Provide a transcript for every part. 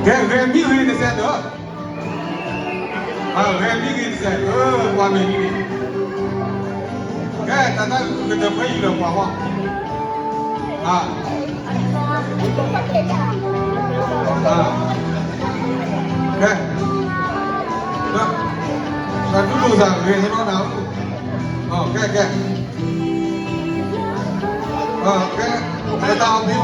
ကဲ ဂဲၤမံဂ့ၤတစဲးဒီး, ဂဲၤမံဂ့ၤတစဲး, ပှၤမ့ၢ်မံဂ့ၤ, ကဲ တၢ်သၣ်ကတၢၢ်ဖဲယံၤလီၤပှၤဘၣ်, ကဲ, သးဒူလိာ်သးဂ့ၤသနီနၤ, ကဲ ကဲ ကဲ, တၢ်အိၣ်ဖှိၣ်,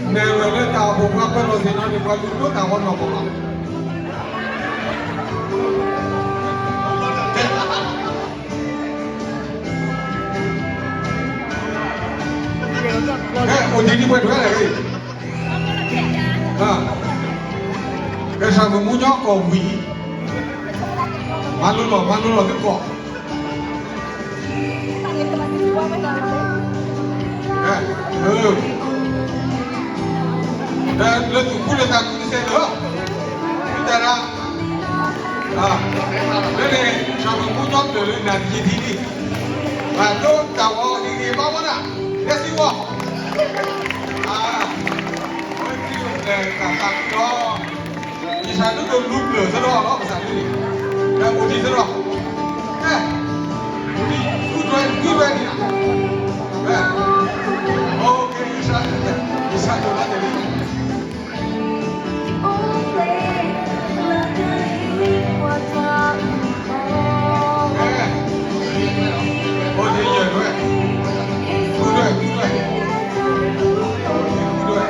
နဲၣ်ဝဲလၢတၢ်အိၣ်ဖှိၣ်ပှၤကွဲးလီၤသ့ၣ်နီၤန့ၣ် ပှၤလူၤဒိတၢ်ဂီၤနီၢ်ကီၢ်ဘၣ်. ကဲ အိၣ်ဒံးဒံးပှဲၤထွဲလဲၣ်, ကဲစၢ်မုၢ်မူညီကီၢ်ဝံၤ, မၤလိလီၤ မၤလိလီၤသုကီၢ် လၢသုးခိၣ်လၢသးခုတစဲးလၢ, မ့ၢ်တၢ်ဒၣ်, လၢန့ၣ် စၢ်မုၢ်မူညီကျၢၤလၢနၤတယံာ်ထံဒံး, ဒိတၢ်ဂီၤဟ့ၣ်ဂ့ၤဘၣ်ဝဲဒၣ်, လၢစံးဝီၤ, တၢ်သးခုလီၤ, ယစၢ်ဒုးဒိးလူၤကျၢၤသဒီးလီၤ ကစၢ်ဒုးန့ၣ်, ကဲအိၣ်ဒံးသဒီး, ကဲ, ဒုးဒွဲဒုးဒွဲဒံး, ကဲ, ယစၢ်ဒုးဒိးလီၤတ့ၢ်လံ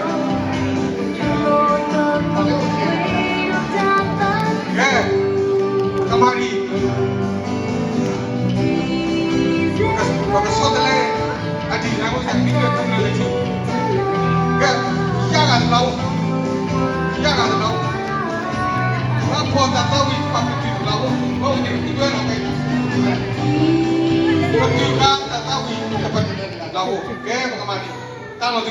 ကဲ, ကမၤဒံး, ပကဆီတလဲ, အဒံးန့ၣ် ပကမံလၢထူလၢလၢထူ, ကဲ, ယၤဂၤတဘျီ, ယၤဂၤတဘျီ, ပှၤဖီၣ်တၢ်သးဝံၣ် ပှၤကတုၤတဘျီ, ပှၤအိၣ်န့ၣ် ပတုၤဝဲလီၤကဲ, ပတုၤဃာ်တၢ်သးဝံၣ် ပတုၤတဘျီ, ကဲ ပကမၤဒံး, တၢ်လီၤ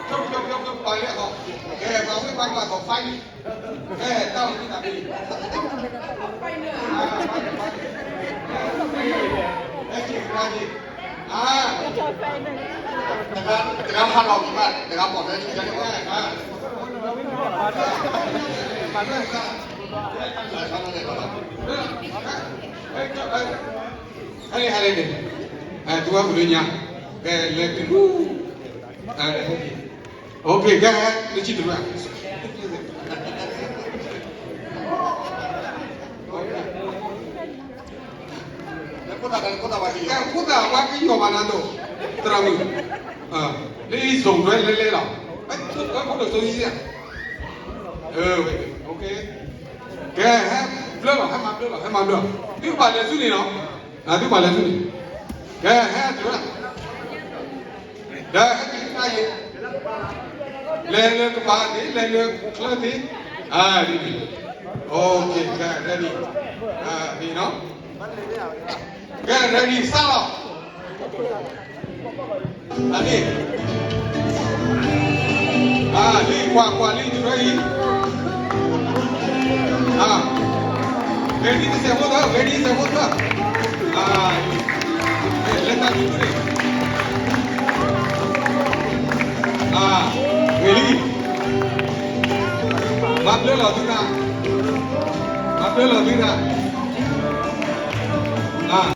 ဒုးတၢ်ဝံၣ် ကဲ ပှၤဝံၣ်ပှၤကလၢ်သီၣ်ဖးလံ, ကဲ တၢ်လီၤဒုးတၢ်ဝံၣ်, တဂၤဟးထီၣ်က့ၤဘၣ် တဂၤပိာ်ထွဲ ဟဲန့ၣ် ဟဲန့ၣ်န့ၣ်, တုၤဝဲပူၤလၢညါ, ကဲလဲၤတုၤ, ကဲ, လၢခံတရၢ, ကဲ ဖိသၣ်ဝါကယီၢ်မးနၤဒိၣ်, သရၣ်မုၣ်, လၢအံၤစိာ်ထွဲလဲၤလဲၤလီၤ, ဖိဒိၣ်စိၤယံၤ, ကဲ ဟဲဘျၢလီၤ ဟဲမၤဘျၢလီၤ ဟဲမၤဘျၢ, သုကဘၣ်လဲၤဆူန့ၣ်လီၤ, သုကဘၣ်လဲၤဆူန့ၣ်, ကဲ ဟဲတုၤဝဲဒၣ် ဒီးဟဲက့ၤတခါအံၤ, လဲၤလၢကပၤသ့ လဲၤလၢချၢသ့, အဒ်န့ၣ်, ကဲ ready, ကဲ ready စးလီၤ, အန့ၣ်, လံကွၢ်ကွၢ်လံတရၢအံၤ ready တစဲးဖိသၢ, ready တစဲးဖိသၢ, လဲၤတၢ်ဒ်န့ၣ်, ဂ့ၤလံ, မၤဘျၢလီၤသုသး, မၤဘျၢလီၤသုသး,